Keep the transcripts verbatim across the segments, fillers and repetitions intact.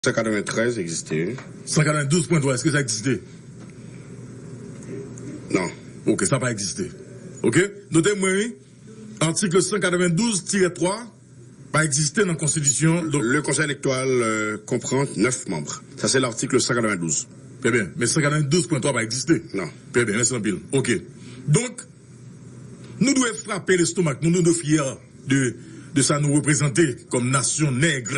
San katreventrèz egziste, wi. San katrevendouz pwen twa, èske sa egziste? Non. Ok, sa pa egziste. Ok? Note mwen, wi. Atik san katrevendouz tirè twa pa egziste nan konstitisyon. Donk, Le Conseil électoral euh, comprend neuf membres. Ça, c'est l'article cent quatre-vingt-douze. Très bien. Men san katrevendouz pwen twa pa egziste. Non. Très bien, mèsi anpil. Ok. Donk, nou dwe frape lestomak nou, nou dwe fyè de, de sa nou reprezante kòm nasyon nèg,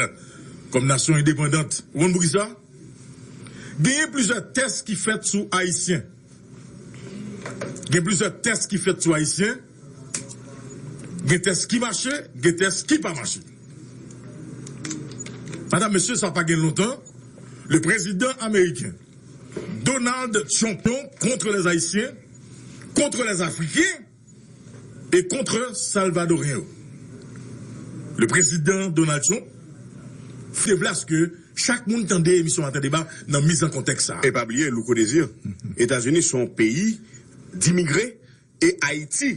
kòm nasyon endepandant. Ou konn poukisa? Genyen plizyè tès ki fèt sou Ayisyen. Gen plizyè tès ki fèt sou Ayisyen. Gen tès ki mache, gen tès ki pa mache. Madam, mesye, sa pa gen lontan, le président américain, Donald Trump, contre les Haïtiens, contre les Africains et contre Salvadoryen yo. Le président Donald Trump te vle aske chak moun tande emisyon Maten Deba nan miz an kontèks sa. E pa bliye, Louko Désir, Etazini se yon peyi dimigre e Ayiti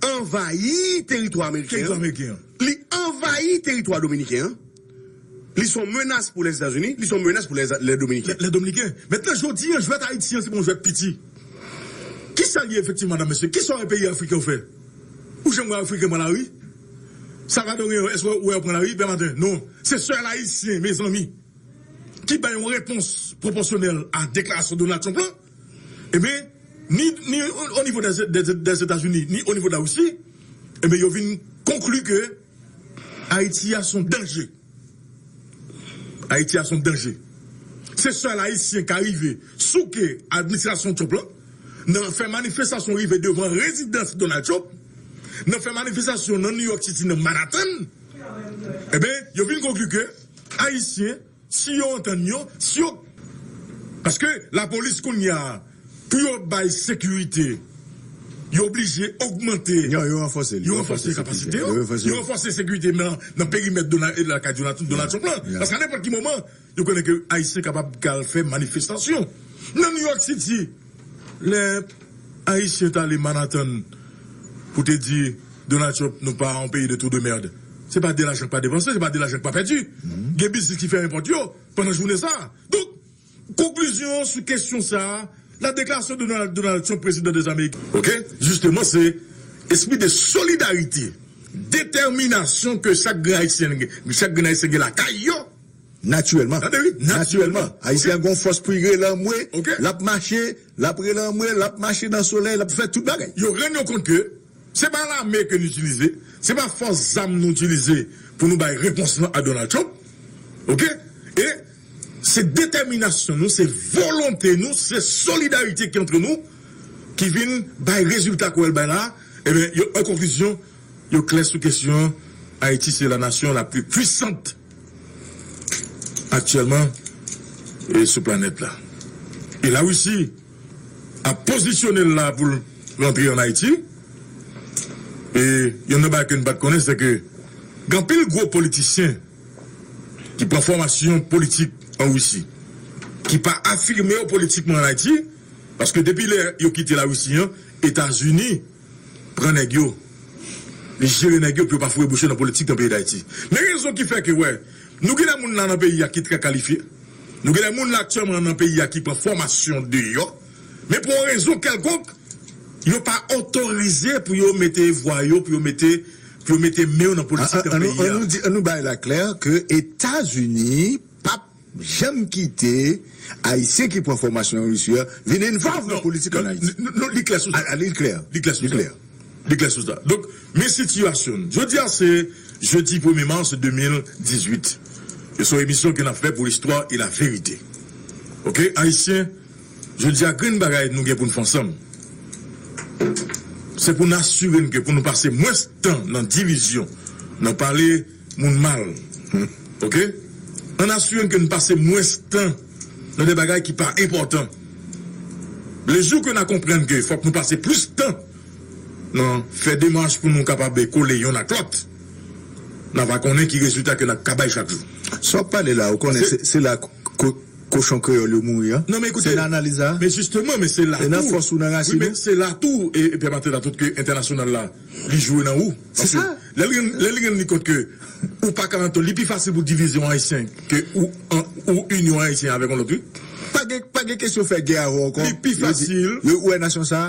anvayi teritwa ameriken Teritwa an. Ameriken an. Li anvayi teritwa dominiken an. Li se yon menas pou Lèzetazini, li se yon menas pou lè, lè dominiken. Lè dominiken. Mentnan, jodi an, jwèt Ayiti an, se pa yon jwèt piti. Kisa l ye efektivman, madam, mesye? Kisa yon peyi afriken yo fè? Ou janm wè afriken pran lari? Salvadoryen yo, èske w wè yo pran lari? Pè Maten, non. Se sèl Ayisyen, mezanmi, ki bay yon repons pwopòsyonèl a deklarasyon Donald Trump lan. Ebyen, ni, ni o nivo dè, dè, dè Etazini, ni o nivo de la Risi, ebyen, yo vin konkli ke Ayiti a se yon danje. Ayiti a se yon danje. Se sèl Ayisyen ka rive souke administrasyon Trump lan, nan fè manifestasyon rive devan rezidans Donald Trump, nan fè manifestasyon nan New York City, nan Manhattan, ebyen, yo vin konkli ke Ayisyen, si yo antann yo, si yo. Paske lapolis kounye a, pou yo bay sekirite, yo oblije ogmante. Yo, yo ranfòse li. Yo ranfòse kapasite yo. Yo ranfòse sekirite nan, nan perimèt Donald, lakay Donald, Donald Trump lan. Paske a nenpòt ki moman, yo konnen ke Ayisyen kapab al fè manifestasyon. Nan New York City, lè Ayisyen t ale Manhattan pou te di Donald Trump, nou pa yon peyi de trou de merde. Se pa de lajan k pa depanse, se pa de lajan k pa pèdi. Gen biznis ki fèmen pòt yo pandan jounen sa a. Donk, konklizyon sou kesyon sa a, la déclaration de Donald, Donald Trump, président des Amériques. Ok? Jisteman, se espri de solidarite, detèminasyon ke chak grenn Ayisyen, chak grenn Ayisyen gen lakay yo. Natirèlman. Tande, wi, Natirèlman. Ayisyen an gon fòs pou l rele anmwe, l ap mache, l ap rele anmwe, l ap mache nan solèy, l ap fè tout bagay. Yo rann yo kont ke se pa lame ke nou itilize, se pa fòs zam nou itilize pou nou bay repons lan a Donald Trump. Ok? E se detèminasyon nou, se volonte nou, se solidarite ki antre nou ki vin bay rezilta ke w wè l bay la. Ebyen, yo, an konklizyon, yo klè sou kesyon an. Ayiti se la nation la plus puissante actuellement e sou planèt la. E Larisi ap pozisyone l la pou l rantre ann Ayiti. E youn nan bagay ke n pa t konnen, se ke gen anpil gwo politisyen ki pran fòmasyon politik an Risi, ki pa afime yo politikman ann Ayiti, paske depi lè yo kite Larisi an, Etazini pran nèg yo, li jere nèg yo pou yo pa foure bouch yo nan politik nan peyi Dayiti. Men rezon ki fè ke, wè, nou gen de moun la nan peyi a ki trè kalifye, nou gen de moun la aktyèlman nan peyi a ki pran fòmasyon deyò, men pou yon rezon kèlkonk, yo pa otorize pou yo mete vwa yo, pou yo mete, pou yo mete men yo nan politik nan peyi a. An nou di, an nou bay la klè ke Etazini p ap janm kite Ayisyen ki pran fòmasyon an Risi a vin envolve nan politik ann Ayiti. Non, non, li klè sou sa. Li klè. Li klè sou sa. Li klè sou sa. Donk, men sitiyasyon n. Jodi a se jedi premye mas de mil dizuit. E se yon emisyon ke n ap fè pou listwa e laverite. Ok? Ayisyen, jodi a, grenn bagay nou gen pou n fè ansanm, se pou n asire n ke pou nou pase mwens tan nan divizyon, nan pale moun mal. Ok? Ann asire n ke n pase mwens tan nan de bagay ki pa enpòtan. Lejou ke n a konprann ke fòk nou pase plis tan nan fè demach pou nou kapab kole yonn ak lòt, n a va konnen ki rezilta ke n ap ka bay chak jou. Sa w ap pale la, ou konnen se, se la ko, kochon kreyòl yo mouri an. Non, men ekoute, se nan analiz la. Men jisteman, men se la tou. E nan fòs ou nan rasin ou. Wi, men se la tou, e, e pèmèt la tout ke entènasyonal la, li jwe nan ou. Se sa. Lè li, lè li rann li kont ke ou pa ka antann, li pi fasil pou divize yon Ayisyen ke ou, an, ou ini yon Ayisyen avèk yon lòt, wi. Pa gen, pa gen kesyon fè gè avè w ankò. Li pi fasil. Yo, yo, ou wè nasyon sa,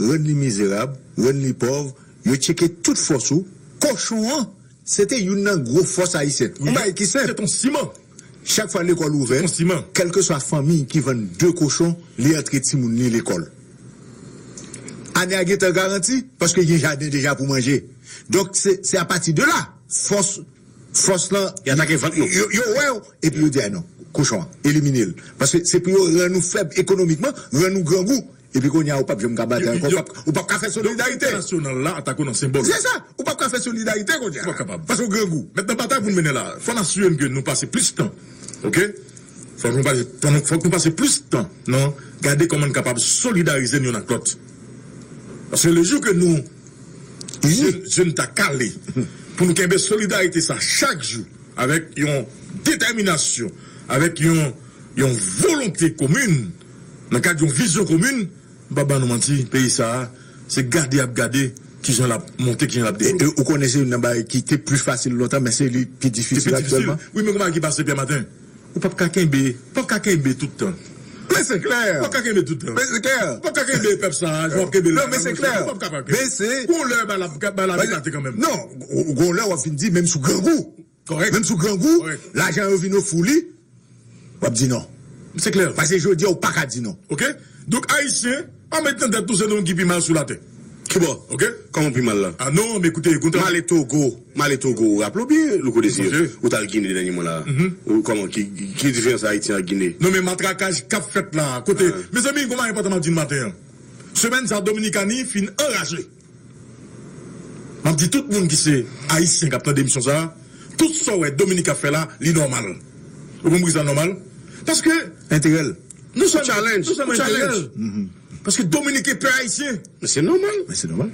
rann li mizerab, rann li pòv, yo tcheke tout fòs ou. Kochon an, se te youn nan gwo fòs ayisyen. Yon bagay ki senp. Se ton siman. Chak fwa lekòl ouvè, kèlkeswa fanmi ki vann de kochon, li antre timoun li lekòl. Ane a gentan garanti, paske gen jaden deja pou manje. Donk, se, se apati de la, fòs, fòs lan, y atake vant nou. Yo, yo wè w, epi yo di, "A non, kochon an, elimine l." Paske se pou yo rann nou fèb ekonomikman, rann nou grangou. Epi kounye a, ou p ap janm ka batay ankò, ou p ap, ou p ap ka fè solidarite. Entènasyonal la atake w nan senbòl. Se sa, ou p ap ka fè solidarite kounye a. Ou p ap kapab. Paske w grangou. Mentnan, batay pou n mennen la, fò n asire n ke nou pase plis tan, oke? Fòk nou pase, fòk nou, fòk nou pase plis tan nan gade kòman n kapab solidarize n youn ak lòt. Paske le jou ke nou, je, je n ta kale pou nou kenbe solidarite sa chak jou, avèk yon detèminasyon, avèk yon, yon volonte komin, nan kad yon vizyon komin, m pa ba nou manti, peyi sa a, se gade y ap gade kijan l ap monte, kijan l ap devlope. E, e ou konnen se youn nan bagay ki te pli fasil lontan, men se li pi difisil aktyèlman. Wi, men kòman ki pase Pyè Maten? Ou p ap ka kenbe, p ap ka kenbe tout tan. Men se klè. Ou p ap ka kenbe tout tan. Men se klè. Ou p ap ka kenbe pèp sa a, jan w ap kenbe l la. Non, men se klè. Ou p ap ka kenbe. Men se. Gon lè, ba l ap, ba l ap eklate kanmenm. Non, gon lè w ap vin di, menm sou grangou. Kòrèk. Menm sou grangou, kòrèk, lajan yo vin ofri w li, w ap di non. Se klè. Paske jodi a, ou pa ka di non. Oke? Donk, Ayisyen, pa met nan tèt nou se nou ki pi mal sou latè. Kibò? Oke? Kòman pi mal la? A non, men ekoute, ekoute. M ale Togo, m ale Togo, ou raple w byen, Louko Désiré, ou t al Gine dènyèman la. Ou kòman, ki, ki diferans Ayiti ak Gine? Non, men matrakaj k ap fèt la, kote, mezanmi, gon bagay enpòtan m ap di n maten an. Semèn sa, Dominikani fin anraje. M ap di tout moun ki se Ayisyen k ap tande emisyon sa a, tout sa w wè Dominik ap fè la, li nòmal. Ou konprann poukisa l nòmal? Paske enterè l. Non sèlman, challenge, non sèlman enterè l. Paske Dominik pè Ayisyen. Men se nòmal. Men se nòmal.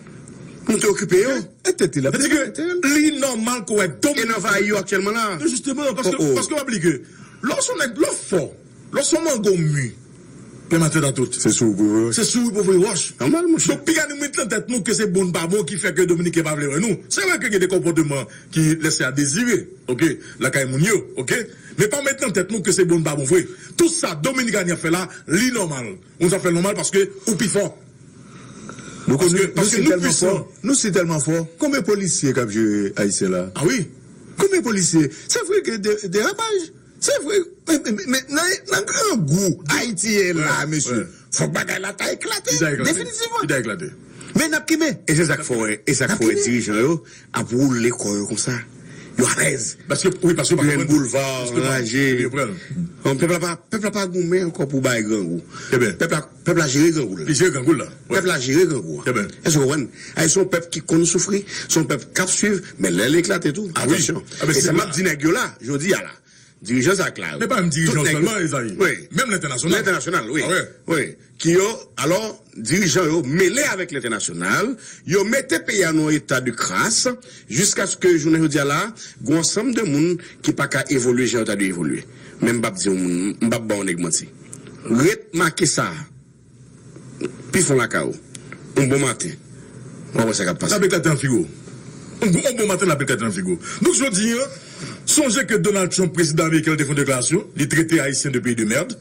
Nou te okipe yo. E tèt li la. Sa di ke li nòmal ke w wè Dominik. E n anvayi yo aktyèlman la. Jisteman, paske, paske w ap li ke lè w se yon nèg, lè w fò, lè w se yon mango mi, pèmèt a tout. Se sou ou pou voye wòch. Se sou ou pou voye wòch. Nòmal, monchè. Donk, piga nou met nan tèt nou ke se bon n pa bon ki fè ke Dominiken pa vle wè nou. Se vre ke gen de konpòteman ki lèse a dezire, oke, lakay moun yo, oke? Men pa met nan tèt nou ke se bon n pa bon vre. Tout sa Dominikani ap fè la, li nòmal. Ou sa fè l nòmal paske ou pi fò. Nou, paske, nou, paske nou si tèlman fò, nou si tèlman fò. Konbyen polisye k ap jere Ayisyen la? A wi. Konbyen polisye? Se vre gen de, derapaj. Se vre. Men, men, men nan, nan grangou Ayiti ye la, mesye. Fòk bagay la ta eklate. Li ta eklate. Definitivman. Li ta eklate. Men n ap kenbe. E se sa k fè w wè, e sa k fè w wè dirijan yo ap woule kò yo konsa. Yo alèz. Paske, wi, paske yo pa konprann. Boulva, anraje. Bon, pèp la pa, pèp la pa goumen ankò pou bay grangou. Pèp la, pèp la jere grangou l. Li jere grangou l la. Pèp la jere grangou an. Èske w konprann? Ayisyen se yon pèp ki konn soufri, se yon pèp k ap swiv, men lè l eklate tou, atansyon. E sa m ap di nèg yo la, jodi a la. Dirijan sa k la yo. Men pa menm dirijan sèlman, Ezayi. Wi. Menm lentènasyonal. Lentènasyonal, wi. A wi. Wi. Ki yo, alò, dirijan yo mele avèk lentènasyonal, yo mete peyi a nan yon eta de kras, jiskaske jounen jodi a la, gen yon ansanm de moun ki pa ka evolye jan yo ta dwe evolye. Men m p ap di yon moun, m p ap ba yon nèg manti. Ret make sa. Pi fon lakay ou. Yon bon maten. W ap wè sa k ap pase. L ap eklate nan figi w. Yon bon, yon bon maten, l ap eklate nan figi w. Donk, jodi a, sonje ke Donald Trump, prezidan ameriken, te fè yon deklarasyon, li trete Ayisyen de peyi de mèd.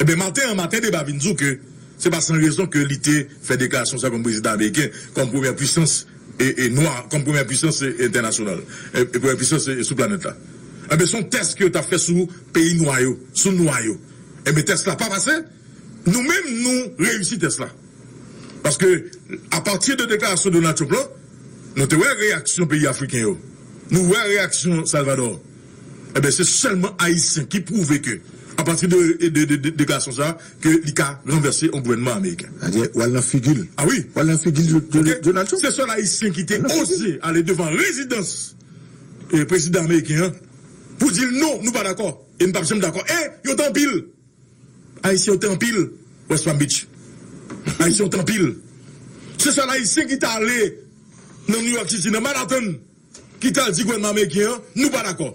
Ebyen, maten an, maten deba vin di w ke se pa san rezon ke li te fè deklarasyon sa kòm prezidan ameriken, kòm premyè pwisans, e, e nwa, kòm premyè pwisans, e, entènasyonal, e, e premyè pwisans, e, sou planèt la. Ebyen, se yon tès ke yo t ap fè sou peyi nwa yo, sou nwa yo. Ebyen, tès la pa pase. Nou menm, nou reyisi tès la. Paske, apati de deklarasyon Donald Trump lan, nou te wè reyaksyon peyi afriken yo. Nou wè reyaksyon Salvador. Ebyen, se sèlman Ayisyen ki pwouve ke, apati de, de, de, de deklarasyon sa, ke li ka ranvèse yon gouvènman ameriken. Sa di, w al nan figi l. A wi. W al nan figi l, de, de, Donald Trump. Se sèl Ayisyen ki te oze ale devan rezidans, e, prezidan ameriken an pou di l non, nou pa dakò. E n p ap janm dakò. E yo te anpil. Ayisyen yo te anpil West Palm Beach. Ayisyen yo te anpil. Se sèl Ayisyen ki t ale nan New York City, nan Manhattan, ki t al di gouvènman ameriken an, nou pa dakò.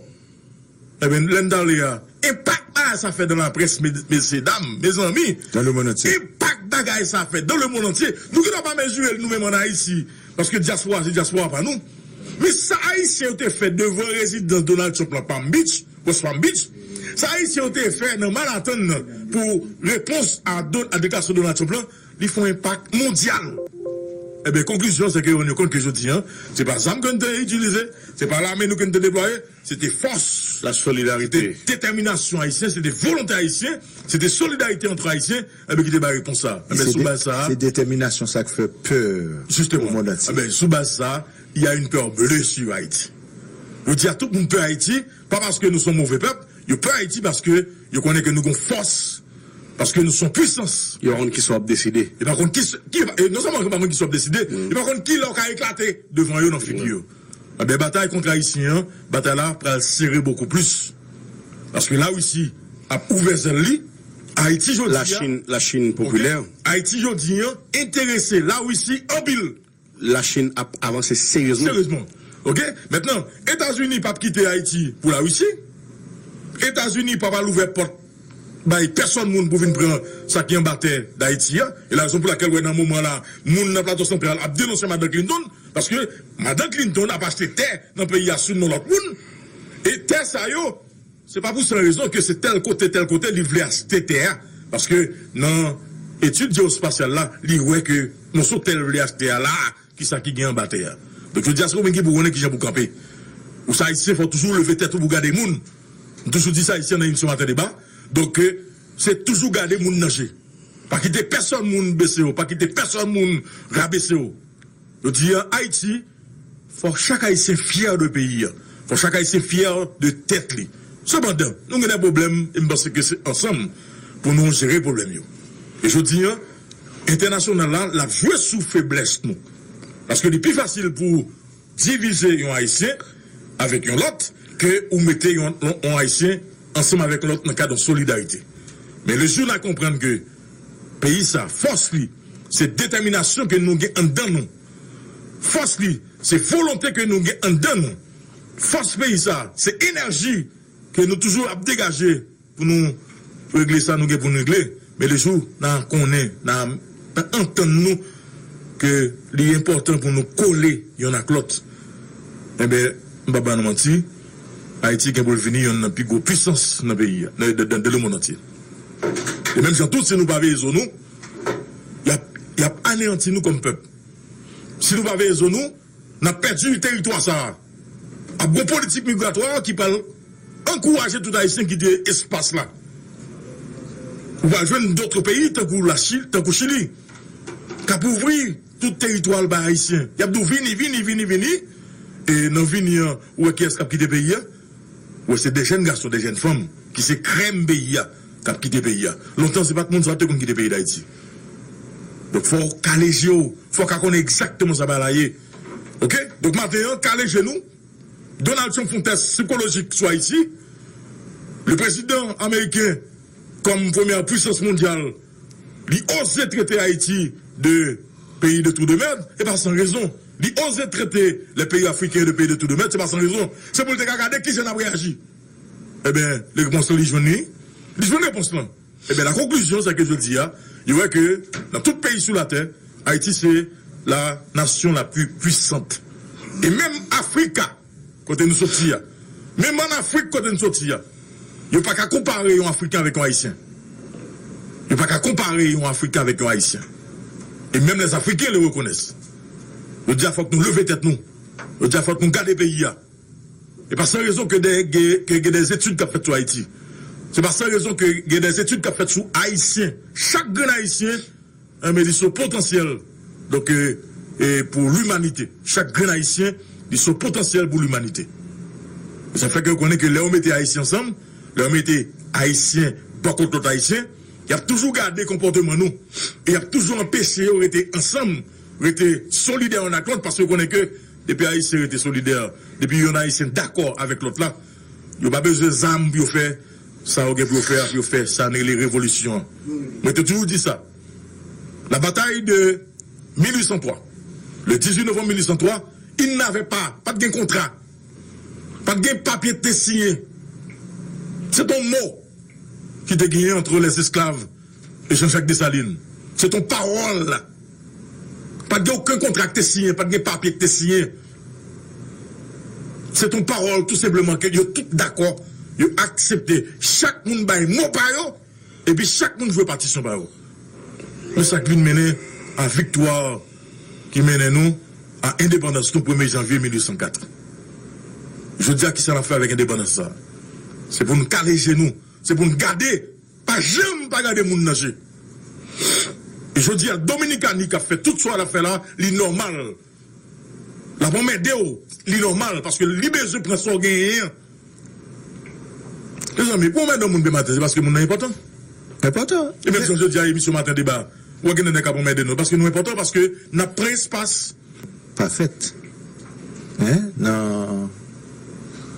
Ebyen, lè n t ale a, enpak sa fè dans la presse, mes, messieurs, dames, mes amis. Dans le monde entier. Enpak bagay sa fè dans le monde entier. Nou ki pa mezire l nou menm an Ayiti. Paske dyaspora, se dyaspora pa nou. Men sa Ayisyen yo te fè devan rezidans Donald Trump la, Palm Beach, West Palm Beach, sa Ayisyen yo te fè nan Manhattan nan pou repons a, Don, a deklarasyon Donald Trump la, li fè yon enpak mondyal. Ebyen, konklizyon, se ke yo rann yo kont ke jodi a, se pa zam ke n te itilize, se pa lame nou ke n te deplwaye, se te fòs. La solidarité. Se te detèminasyon ayisyen, se te volonte ayisyen, se te solidarite ant ayisyen, ebyen, ki te bay repons sa. Ebyen, sou baz sa. Se detèminasyon sa k fè pè au monde entier. Ebyen, sou baz sa, il y a une peur bleue sur Haïti. Yo di a tout moun pè Ayiti, pa paske nou se yon move pèp, yo pè Ayiti paske yo konnen ke nou gon fòs, paske nou se yon pwisans. Yo pa konn kisa w ap deside. Yo pa konn ki, ki, e non sèlman yo pa konn kisa w ap deside, yo pa konn ki lè w ka eklate devan yo nan figi yo. Ebyen, batay kont Ayisyen an, batay la pral sere bokou plis. Paske Larisi ap ouvè zèl li, Ayiti jodi a. Lachin, Lachin popilè. Ayiti jodi a enterese Larisi anpil. Lachin ap avanse seryezman. Seryezman. Oke? Mentnan, Etazini p ap kite Ayiti pou Larisi. Etazini p ap al ouvè pòt bay pèsòn moun pou vin pran sa ki anba tè Dayiti a. E la rezon pou lakèl w wè nan moman la, moun nan Plato Santral ap denonse Madan Clinton, paske Madan Clinton ap achte tè nan peyi a sou non lòt moun. E tè sa yo, se pa pou san rezon ke se tèl kote, tèl kote li vle achte tè a. Paske nan etid jewospasyal la, li wè ke moso tè l vle achte a la, kisa ki gen anba tè a. Donk, jodi a, se ou menm ki pou konnen kijan pou kanpe. Ou se Ayisyen, fò w toujou leve tèt ou pou gade moun. M toujou di sa ici nan emisyon Maten Deba. Donk, se toujou gade moun nan je. Pa kite pèsòn moun bese yo, pa kite pèsòn moun rabese yo. Yo di an Ayiti, fò chak Ayisyen fyè de peyi a. Fò chak Ayisyen fyè de tèt li. Sepandan, nou gen de pwoblèm, e m panse ke se ansanm pou nou jere pwoblèm yo. E jodi an, entènasyonal la, l ap jwe sou feblès nou. Paske li pi fasil pou divize yon Ayisyen avèk yon lòt ke ou mete yon, yon, yon Ayisyen ansanm avèk lòt nan kad yon solidarite. Men lejou n a konprann ke peyi sa, fòs li, se detèminasyon ke nou gen anndan nou. Fòs li, se volonte ke nou gen anndan nou. Fòs peyi sa, se enèji ke nou toujou ap degaje pou nou regle sa nou gen pou nou regle. Men lejou n a konnen, n a antann nou ke li enpòtan pou nou kole yonn ak lòt, enben, m p ap ba nou manti, Ayiti gen pou l vini yonn nan pi gwo pwisans nan peyi a, nan, nan, nan, dans le monde entier. E menm jan tou, si nou pa veye zo nou, y ap, y ap aneyanti nou kòm pèp. Si nou pa veye zo nou, n ap pèdi teritwa sa a. Ap gon politik migratwa ki pral ankouraje tout Ayisyen kite espas la. Ou pral jwenn dòt peyi tankou Lachil, tankou Chili, k ap ouvri tout teritwa l bay Ayisyen. Y ap di w vini, vini, vini, vini. E nan vini an, ou wè kiyès k ap kite peyi a? Ou wè se de jèn gason, de jèn fanm ki se krèm peyi a k ap kite peyi a. Lontan se pa t moun sa yo te konn kite peyi Dayiti. Donk fò w kale je w, fò w ka konnen egzakteman sa bagay la ye. Oke? Donk maten an, kale je nou. Donald Trump fè yon tès sikolojik sou Ayiti. Le prezidan ameriken, kòm premyè pwisans mondyal, li oze trete Ayiti de peyi de trou de mèd, e pa san rezon. Li oze trete les pays africains de pays de trou de mèd, se pa san rezon. Se pou l te ka gade kijan n ap reyaji. Ebyen, repons lan li jwenn li. Li jwenn repons lan. Ebyen, la konklizyon, se ke jodi a, yo wè ke nan tout peyi sou latè, Ayiti se la nation la plus puissante. E menm Afrika, kote nou soti a, menm ann Afrik, kote nou soti a, yo pa ka konpare yon Afriken avèk yon Ayisyen. Yo pa ka konpare yon Afriken avèk yon Ayisyen. E menm les Africains le reconnaissent. Yo di a fòk nou leve tèt nou. Yo di a fòk nou gade peyi a. E pa san rezon ke de, ke, ke gen de etid k ap fèt sou Ayiti. Se pa san rezon ke gen de etid k ap fèt sou Ayisyen. Chak grenn Ayisyen, enben, li se yon potansyèl, donk, e, e, pou limanite. Chak grenn Ayisyen, li se yon potansyèl pou limanite. E sa fè ke yo konnen ke lè yo mete Ayisyen ansanm, lè yo mete Ayisyen bò kot lòt Ayisyen, y ap toujou gade konpòteman nou. E y ap toujou anpeche yo rete ansanm, rete solidè youn ak lòt, paske yo konnen ke depi Ayisyen rete solidè, depi youn Ayisyen dakò avèk lòt la, yo pa bezwen zam pou yo fè sa yo gen pou yo fè a, pou yo fè sa n rele revolisyon an. Mwen te toujou di sa. La bataille de mil uit san twa, le dizuit novanm mil uit san twa, il n'avait pas, pa t gen kontra, pa t gen papye te siyen. Se t on mo. ki te genyen ant lèzesklav e Jean-Jacques Dessalines. Se t on pawòl. Pa t gen okenn kontra ki te siyen, pa t gen papye ki te siyen. Se t on pawòl tou senpleman ke yo tout dakò, yo aksepte. Chak moun bay mo pa yo, epi chak moun jwe patisyon pa yo. Men sa k vin mennen a viktwa ki mennen nou a endepandans nou premye janvye mil uit san kat. Jodi a, kisa n ap fè avèk endepandans sa? Se pou n kale je nou, se pou n gade, pa janm pa gade moun nan je. E jodi a, Dominikani k ap fè tout sa l ap fè la, li nòmal. L ap anmède w, li nòmal, paske li bezwen pran sa w genyen an. Mezanmi, pou w anmède yon moun dematen, se paske moun nan enpòtan. Enpòtan. E menm jan jodi a, emisyon Maten Deba, w wè gen de nèg k ap anmède nou, paske nou enpòtan, paske n ap pran espas. Pa fèt. Hein? Nan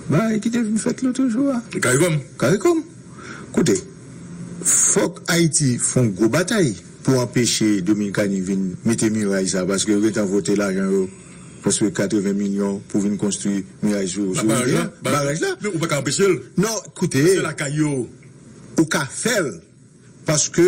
bagay ki te vin fèt lòt jou a. Karikom. Karikom. Koute, fòk Ayiti fè yon gwo batay pou anpeche Dominikani vin mete miray sa, paske yo gentan vote lajan yo, prèske katreven milyon pou vin konstwi miray sou, sou rivyè, baraj la. Men ou pa ka anpeche l. Non, koute. Se lakay yo. Ou ka fè l, paske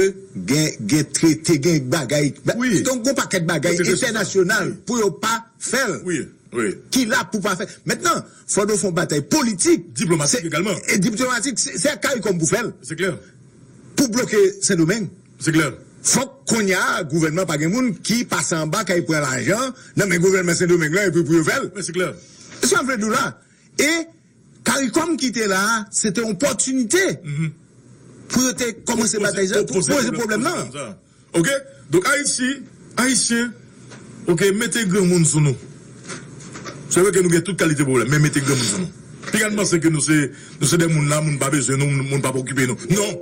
gen, gen trete, gen bagay. Wi. Donk, gon pakèt bagay entènasyonal pou yo pa fè l. Wi, wi. Ki la pou pa fè. Mentnan, fò nou fè yon batay politik. Diplomatik egalman. E diplomatik, se, se ak Karikom pou fè l. Se klè. Pou bloke Sendomeng. Se klè. Fòk kounye a, gouvènman pa gen moun ki pase anba k al pran lajan nan men gouvènman Sendomeng lan epi pou yo fè l. Men se klè. Se sa m vle di w la. E Karikom ki te la a, se te yon opòtinite pou yo te kòmanse batay sa, pou poze pwoblèm nan. Ok? Donk, Ayiti, Ayisyen, ok, mete granmoun sou nou. Se vre ke nou gen tout kalite pwoblèm, men mete granmoun sou nou. Piga n panse ke nou se, nou se de moun la, moun pa bezwen nou, moun, moun pa okipe nou. Non!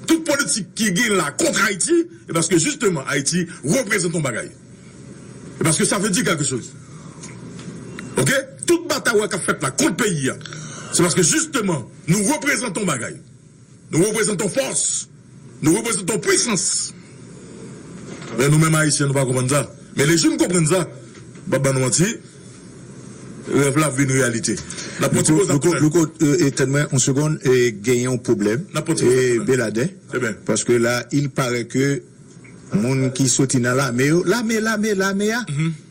Tout politik ki gen la kont Ayiti, e paske jisteman Ayiti reprezante yon bagay. E paske sa vle di kèlke choz. Ok? Tout batay w wè k ap fèt la kont peyi a, se paske jisteman nou reprezante yon bagay. Nou reprezante yon fòs. Nou reprezante yon pwisans. Men nou menm Ayisyen, nou pa konprann sa. Men lejou n konprann sa, m p ap ban nou manti, rèv la ap vin reyalite. N ap pran ti poz, n ap tounen. Louko, Louko, e, e, tann mwen yon segonn, e, genyen yon pwoblèm. N ap pran ti poz, n ap tounen. E, Beladen, paske la, il paraît que moun ki soti nan lame yo, lame, lame, lame a,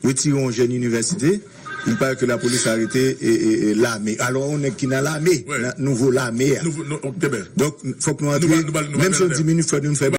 yo tire yon jèn inivèsite, il paraît que lapolis arete, e, e, e, lame. Alò, yon nèg ki nan lame, nan nouvo lame a. Donk, fòk nou antre, menm si yon di minit, fòk nou fè